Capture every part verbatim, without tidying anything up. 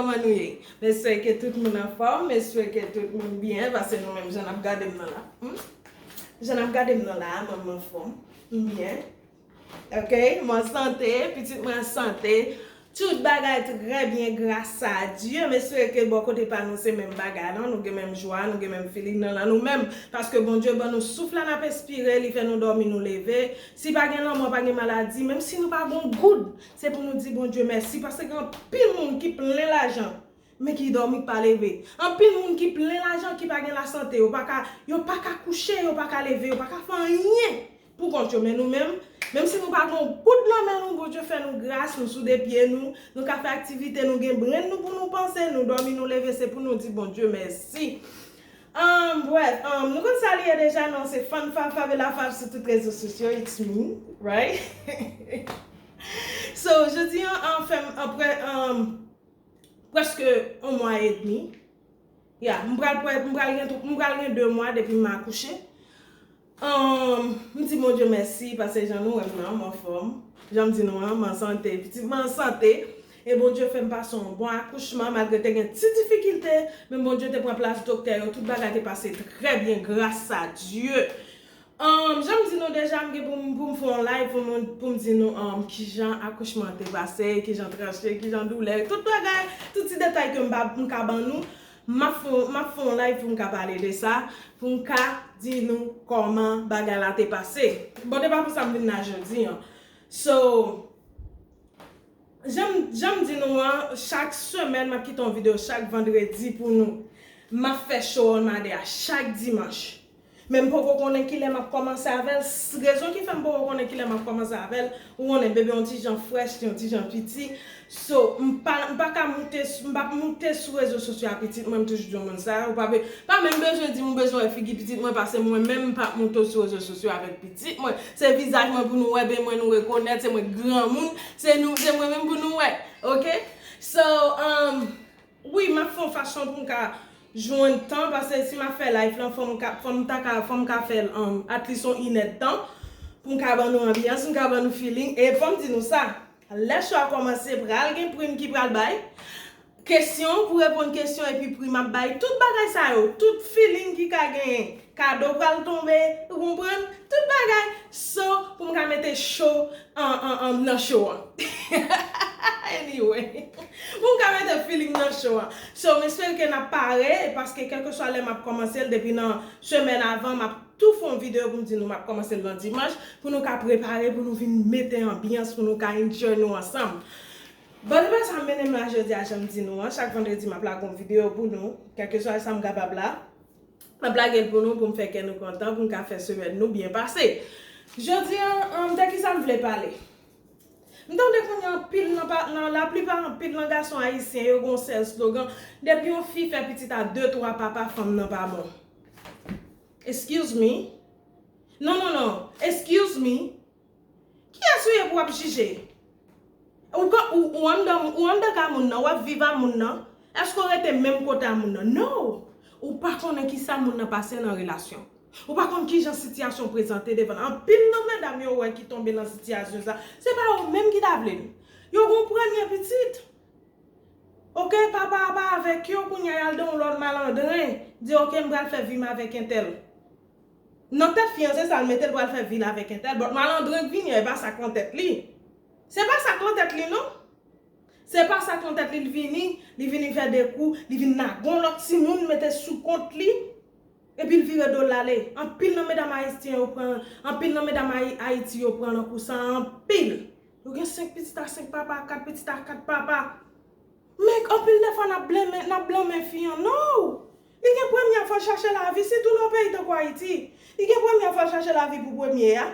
Kòman nou ye? M espere ke tout moun anfòm, m espere ke tout moun byen, paske nou menm jan n ap gade m nan la. Hmm? Jan n ap gade m nan la, mwen m anfòm, m byen. Ok, m an sante, pitit mwen an sante. Tout bagay trè byen, gras a Dye. M espere ke bò kote pa nou se menm bagay la, nou gen menm jwa, nou gen menm feeling nan la, nou menm. Paske Bondye ban nou souf la, n ap espire, li fè nou dòmi, nou leve. Si pa gen lanmò, pa gen maladi, menm si nou pa gen goud, se pou nou di Bondye mèsi, paske gen anpil moun ki plen lajan, men ki dòmi, ki pa leve. Anpil moun ki plen lajan, ki pa gen lasante, yo pa ka, yo pa ka kouche, yo pa ka leve, yo pa ka fè anyen pou kont yo. Men nou menm, menm si nou pa gen goud nan men nou, Bondye fè nou gras, nou sou de pye nou, nou ka fè aktivite, nou gen brenn nou pou nou panse, nou dòmi, nou leve, se pou nou di Bondye mèsi. Um, bref, um, nou konn sa li ye deja, non, se Fann Fav, Favela Fav sou tout rezo sosyo, it's me, right? So, jodi an, an fè m, apre, um, prèske yon mwa edmi. Ya, m pral, m pral gen, m pral gen de mwa depi m akouche. Um, m di Bondye mèsi, paske jan nou wè m nan, m anfòm. Jan m di nou an, m an sante. Pitit mwen an sante. E Bondye fè m pase yon bon akouchman, malgre te gen ti difikilte, men Bondye te pran plas doktè yo, tout bagay te pase trè byen, gras a Dye. Um, jan m di nou deja, m gen pou m, pou m fè yon live pou m, pou m di nou, um, kijan akouchman an te pase, kijan tranche, kijan doulè, tout bagay, tout ti detay ke m pa, m ka ban nou, m ap fè, m ap fè yon live pou m ka pale de sa, pou m ka di nou kòman bagay la te pase. Bon, se pa pou sa m vin la jodi an. So, jan m, jan m di nou an, chak semèn, m ap kite yon videyo chak vandredi pou nou. M ap fè show on my day a chak dimanch. Men m poko konnen kilè m ap kòmanse avè l. S-, rezon ki fè m poko konnen kilè m ap kòmanse avè l, ou konnen bebe yon ti jan fresh, li yon ti jan piti. So, m pa, m pa ka moute, m pa moute sou rezo sosyo a pitit mwen, m toujou di yon moun sa, ou pa be-, pa menm bezwen di m ou bezwen wè figi pitit mwen, paske mwen menm m pa moute sou rezo sosyo avèk pitit mwen. Se vizaj mwen pou nou wè, ben mwen nou rekonèt, se mwen granmoun, se nou, se mwen menm pou nou wè. Ok? So, um, wi, m ap fè yon fason pou m ka jwenn tan, paske si m ap fè live lan, fò m ka, fò m ta ka, fò m ka fè l, um, at least yon inèdtan, pou m ka ban nou anbyans, m ka ban nou feeling. E fò m di nou sa, lè show a kòmanse, pral gen prim ki pral bay, kesyon pou reponn kesyon, epi prim ap bay, tout bagay sa yo, tout feeling ki ka genyen, kado pral tonbe, ou konprann, tout bagay. So, pou m ka mete show an, an, an, nan show an. Anyway, pou m ka mete feeling nan show an. So, m espere ke n ap pare, paske kèlkeswa lè m ap kòmanse l, depi nan semèn avan, m ap tou fè yon videyo pou m di nou m ap kòmanse l nan dimanch, pou nou ka prepare, pou nou vin mete anbyans, pou nou ka enjoy nou ansanm. Bon, se pa sa m mennen m la jodi a, jan m di nou an. Chak vandredi, m ap lage yon videyo pou nou. Kèlkeswa sa m kapab la, m ap lage l pou nou, pou m fè kè nou kontan, pou m ka fè semèn nou byen pase. Jodi a, um, de ki sa m vle pale? M tande kounye a anpil nan pa, nan laplipa anpil nan gason ayisyen, yo gen yon sèl slogan, depi yon fi fè pitit a de, twa papa, fanm nan pa bon. Excuse me? Non, non, non. Excuse me? Kiyès ou ye pou w ap jije? Ou ka, ou, ou anndan, ou anndan kay moun nan, w ap viv a moun nan. Èske w rete menm kote a moun nan? No! Ou pa konnen kisa moun nan pase nan relasyon. Ou pa konn kijan sitiyasyon prezante devan l. Anpil nan medam yo wè ki tonbe nan sitiyasyon sa, se pa yo menm ki ta vle l. Yo gen yon premye pitit. Ok, papa a pa avèk yo, kounye a y al dan yon lòt malandren, di, ok, m pral fè vi m avèk entèl. Nan tèt fi an, se sa l mete, l pral fè vi l avèk entèl, but malandren k vini an, e pa sa k nan tèt li. Se pa sa k nan tèt li, non. Se pa sa k nan tèt li, l vini, li vini fè de kou, li vin lage yon lòt timoun, mete sou kont li, epi l vire do l ale. Anpil nan medam ayisyen yo pran, anpil nan medam Ayi-, Ayiti yo pran nan kou sa anpil. Yo gen senk pitit a senk papa, kat pitit a kat papa. Men anpil de fwa n ap blenmen, n ap blanmen fi an. No! Li gen premye fò l chache lavi, sitou nan yon peyi tankou Ayiti. Li gen premye fò l chache lavi pou premye a.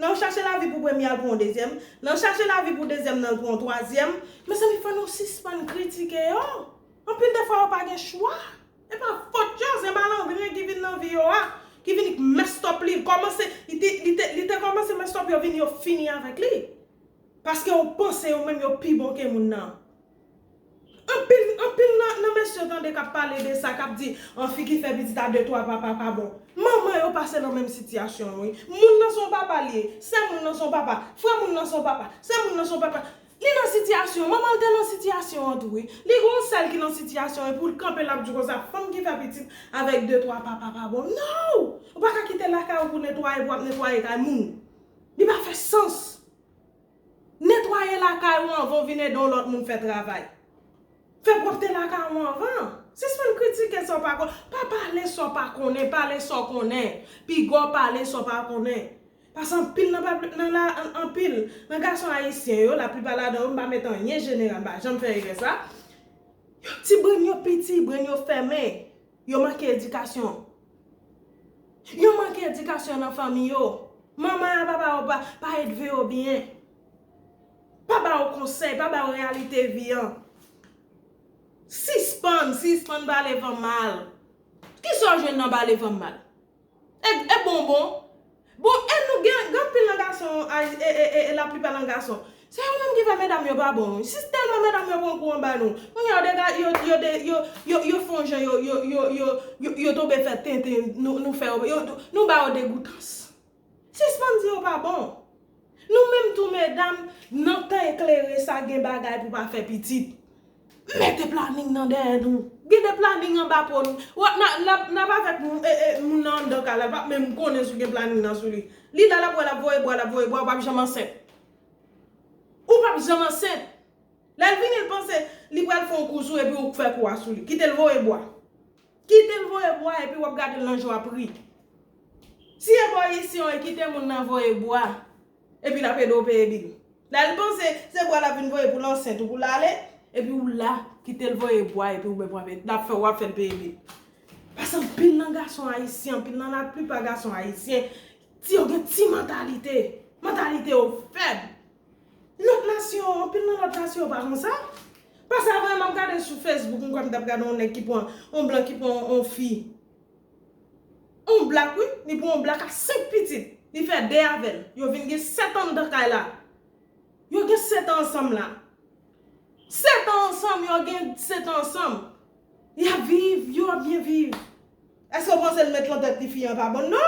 Nan l chache lavi pou premye a, l pran yon dezyèm. Nan l chache lavi pou dezyèm nan, l pran yon twazyèm. Mezanmi, fò nou sispann kritike yo. Anpil de fwa, yo pa gen chwa. E pa fòt yo, se malandren ki vin nan vi yo a, ki vin mess up li. Kòmanse, li te, li te, li te kòmanse mess up, yo vin, yo fini avèk li. Paske yo panse yo menm yo pi bon ke moun nan. Anpil, anpil nan, nan mesye tande k ap pale de sa, k ap di, an fi ki fè pitit a de twa papa pa bon. Manman yo pase nan menm sitiyasyon an, wi. Moun nan se yon papa li ye. Sè moun nan se yon papa. Frè moun nan se yon papa. Sè moun nan se yon papa. Li nan sitiyasyon, manman l te nan sitiyasyon an tou wi. Li gen yon sè l ki nan sitiyasyon epi w kanpe l ap di konsa fanm ki fè pitit avèk de twa papa pa bon. No! Ou pa ka kite lakay ou pou netwaye, pou w ap netwaye kay moun. Li pa fè sans. Netwaye lakay ou anvan w vin ede yon lòt moun fè travay. Fè pwòpte lakay ou anvan. Sispann kritike sa w pa konnen. Pa pale sa w pa konnen, pale sa w konnen. Piga w pale sa w pa konnen. Paske anpil nan pa nan la anpil nan gason ayisyen yo, laplipa ladan yo, m pa met anyen jeneral, m pa janm fè erè sa. Yo ti brenn yo piti, brenn yo fèmen. Yo manke edikasyon. Yo manke edikasyon nan fanmi yo. Manman a papa yo pa, pa edve yo byen. Pa ba yo konsèy, pa ba yo reyalite vi an. Sispann, sispann bale van mal. Kisa w jwenn nan bale van mal? E, e bonbon. Bon, e nou gen, gen anpil nan gason, e, e, e, e laplipa nan gason. Se yo menm ki fè medam yo pa bon. Si tèlman medam yo pran kou anba nou. Kounye a yo dega, yo, yo, de, yo, yo, yo fè yon jan, yo, yo, yo, yo, yo, yo tonbe fè tenten, nou, nou fè yo, yo, nou ba yo degoutans. Sispann di yo pa bon. Nou menm tou medam, nan tan eklere sa gen bagay pou pa fè pitit. Mete planin nan dèyè nou. Gen de planin anba po nou. W ap, n a, n ap, n ap avèk moun, e, e, moun nan anndan kay la, l p ap menm konnen si w gen planin nan sou li. Li la, l ap wè, l ap voye bwa, l ap voye bwa, ou p ap janm ansent. Ou p ap janm ansent. Lè l vini, l panse li pral fè yon kou sou epi ou fè kou a sou li. Kite l voye bwa. Kite l voye bwa epi w ap gade l nan je w ap ri. Si e bò isi an, e kite moun nan voye bwa, epi l ap ede w peye bil. Lè l panse se bwa l ap vin voye pou l ansent ou pou l ale, epi ou la, kite l voye bwa epi ou menm w ap, l ap fè, w ap fè l peye bil. Paske anpil nan gason ayisyen, anpil nan laplipa gason ayisyen, ti yo gen ti mantalite. Mantalite yo fèb. Lòt nasyon, anpil nan lòt nasyon yo pa konsa. Paske avè m ap gade sou Facebook, m kwè m t ap gade yon nèg ki pran, yon blan ki pran yon fi. Yon blak, wi, li pran yon blak a senk pitit. Li fè de avè l. Yo vin gen sèt an anndan kay la. Yo gen sèt an ansanm la. Sèt an ansanm, yo gen sèt an ansanm. Y ap viv, yo ap byen viv. Èske w panse l met lan tèt li fi an pa bon? No!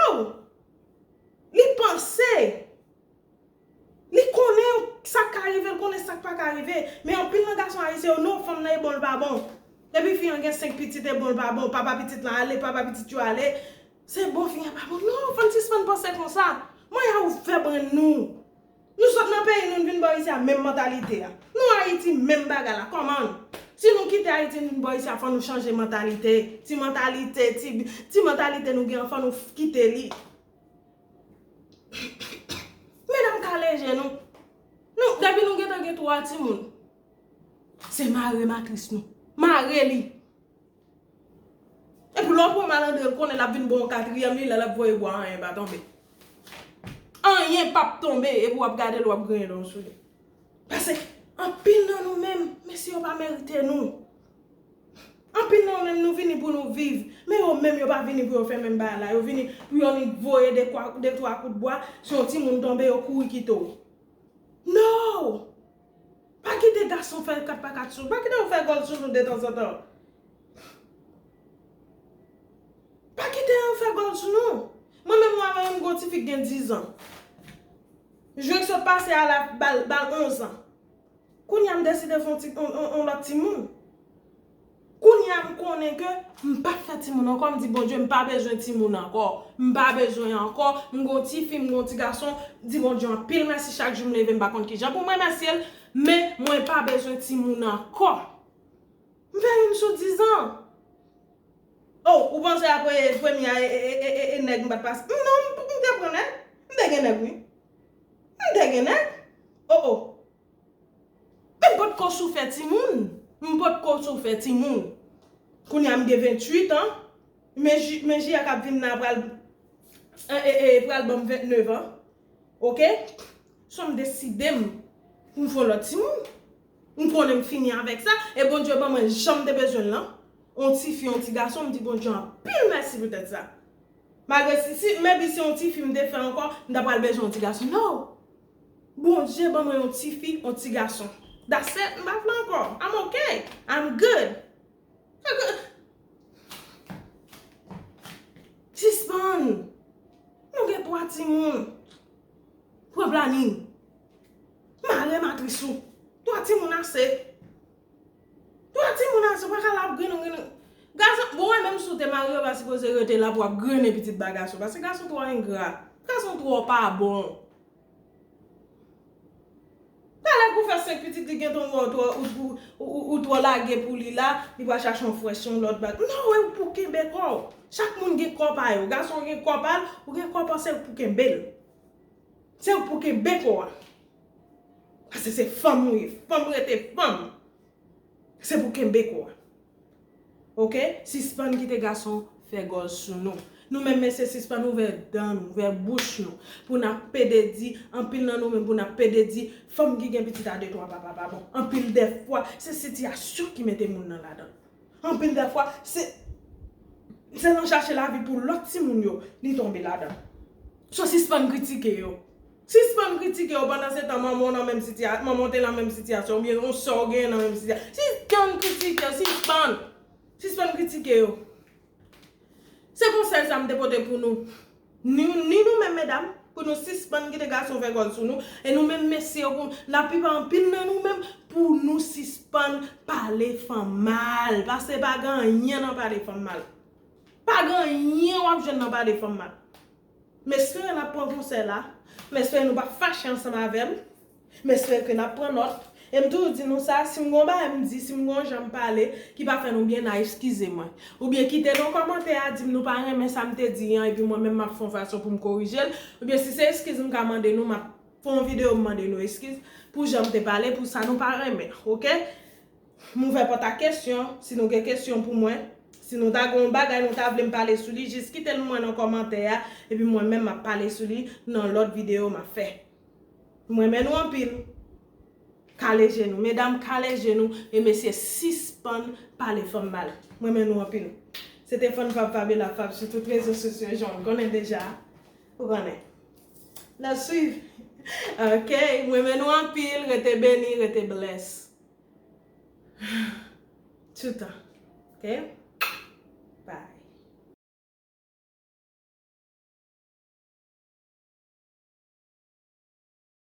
Li panse. Li konnen sa k ka rive, l konnen sa k pa ka rive. Men anpil nan gason ayisyen yo, non, fanm nan e bon, l pa bon. Depi fi an gen senk pitit, e bon, l pa bon. Papa pitit lan ale, papa pitit yo ale. Se bon, fi an pa bon. Non, fò n sispann panse konsa. Mwen a ouvè brenn nou. Nou sot nan peyi nou, n vin bò isi a, menm mantalite a. Nou Ayiti, menm bagay la. Kòman? Si nou kite Ayiti, n vin bò isi a, fò nou chanje mantalite. Ti mantalite, ti, ti mantalite nou gen an, fò nou kite li. Medam kale je nou. Nou, depi nou gentan gen twa timoun, se mare matris nou. Mare li. Epi lè w pran malandren, l konnen l ap vin ba w yon katriyèm, li la l ap voye bwa, anyen pa tonbe. Anyen p ap tonbe, epi w ap gade l, w ap griyen dan w sou li. Paske anpil nan nou menm, mesye yo pa merite nou. Anpil nan yo menm, nou vini pou nou viv. Men yo menm, yo pa vini pou yo fè menm bagay la. Yo vini pou yo annik voye de kwa, de twa kout bwa. Si yon timoun tonbe, yo kouri kite w. No! Pa kite gason fè kat pa kat sou nou. Pa kite yo fè gòl sou nou detanzantan. Pa kite yo fè gòl sou nou. Mwen menm, mwen avè yon gwo tifi ki gen diz an. Jwen k sot pase a la, ba l, ba l onz an. Kounye a m deside fè yon ti, yon, yon, yon lòt timoun. Kounye a m konnen ke m p ap fè timoun ankò, m di Bondye m pa bezwen timoun ankò. M pa bezwen ankò, m gon tifi, m gon ti gason, di Bondye anpil mèsi chak jou m leve m pa konn kijan pou m remèsye l, men mwen pa bezwen timoun ankò. M fè youn sou diz an. Oh, ou panse apre premye a e, e, e, e, e nèg m pa t pase? M non, m, m te pran nèg. M te gen nèg, wi. M te gen nèg. Oh, oh. Men m potko soufè timoun. M potko soufè timoun. Kounye a m gen venntuit an. Men ji, men jiyè k ap vin la pral, e, e, e, pral ban m vennnev an. Oke? So m deside m pou m fè yon lòt timoun. M konnen m fini avèk sa. E Bondye ban mwen jan m te bezwen l lan. Yon tifi, yon ti gason, m di Bondye anpil mèsi poutèt sa. Malgre si, si, maybe se yon tifi m te fè ankò, m ta pral bezwen yon ti gason. No! Bondye ban mwen yon tifi, yon ti gason. That's it, m pa vle ankò. I'm okay. I'm good. Fè ke, sispann. Nou gen twa timoun. Pran planin. Mare matris ou. Timoun ase. Twa timoun ase, ou pa ka la ap grennen, grennen. Gason, bon, wè, menm si w te marye, ou pa sipoze rete la pou w ap grennen pitit ba gason. Paske gason twò engra. Gason twò pa bon. Talè pou fè senk pitit, li gentan wè ou twò, ou, ou, ou, ou twò lage pou li la, li pral chache yon frè, se yon lòt bag. Non, wè, ou pou kenbe kò w. Chak moun gen kò pa yo. Gason gen kò pa l, ou gen kò pa w, se ou pou kenbe l. Se ou pou kenbe kò a. Paske se fanm ou ye. Fanm rete fanm. Se pou kenbe kò a. Oke? Sispann kite gason fè gòl sou nou. Nou menm mesye, sispann ouvè dan nou, ouvè bouch nou. Pou n ap pede di, anpil nan nou menm pou n ap pede di, fanm ki gen pitit a de twa papa pa bon. Anpil dèfwa, se sitiyasyon ki mete moun nan ladan. Anpil dèfwa, se, se nan chache lavi pou lòt timoun yo, li tonbe ladan. So, sispann kritike yo. Sispann kritike yo, pandan se tan manman w nan menm sitiyasyon, manman w te nan menm sitiyasyon, oubyen yon sè w genyen nan menm sitiyasyon. Sispann kritike yo, sispann. Sispann kritike yo. Se konsèy sa m te pote pou nou. Ni, ni nou menm medam, pou nou sispann kite gason fè gòl sou nou. E nou menm mesye yo, pou laplipa anpil nan nou menm, pou nou sispann pale fanm mal. Paske pa gen anyen nan pale fanm mal. Pa gen anyen w ap jwenn nan pale fanm mal. M espere n ap pran konsèy la. M espere nou p ap fache ansanm avè m. M espere ke n ap pran nòt. E m toujou di nou sa, si m gon bagay m di, si m gon jan m pale, ki pa fè nou byen, n a eskize mwen. Oubyen kite nan kòmantè a, di m nou pa renmen sa m te di an, epi mwen menm m ap fè yon fason pou m korije l. Oubyen si se eskiz m ka mande nou, m ap fè yon videyo m mande nou eskiz pou jan m te pale, pou sa nou pa renmen, oke? M ouvè pòt a kesyon. Si nou gen kesyon pou mwen, si nou ta gen yon bagay nou ta vle m pale sou li, jis kite l mwen nan kòmantè a, epi mwen menm m ap pale sou li nan lòt videyo m ap fè. M renmen nou anpil. Kale je nou. Medam, kale je nou. E mesye, sispann pale fanm mal. M renmen nou anpil. Se te Fann Fab, Fabiola Fab sou tout rezo sosyo, jan w konnen deja. Ou konnen. N ap swiv. Ok, m renmen nou anpil. Rete beni, rete bless. Toutan. Ok?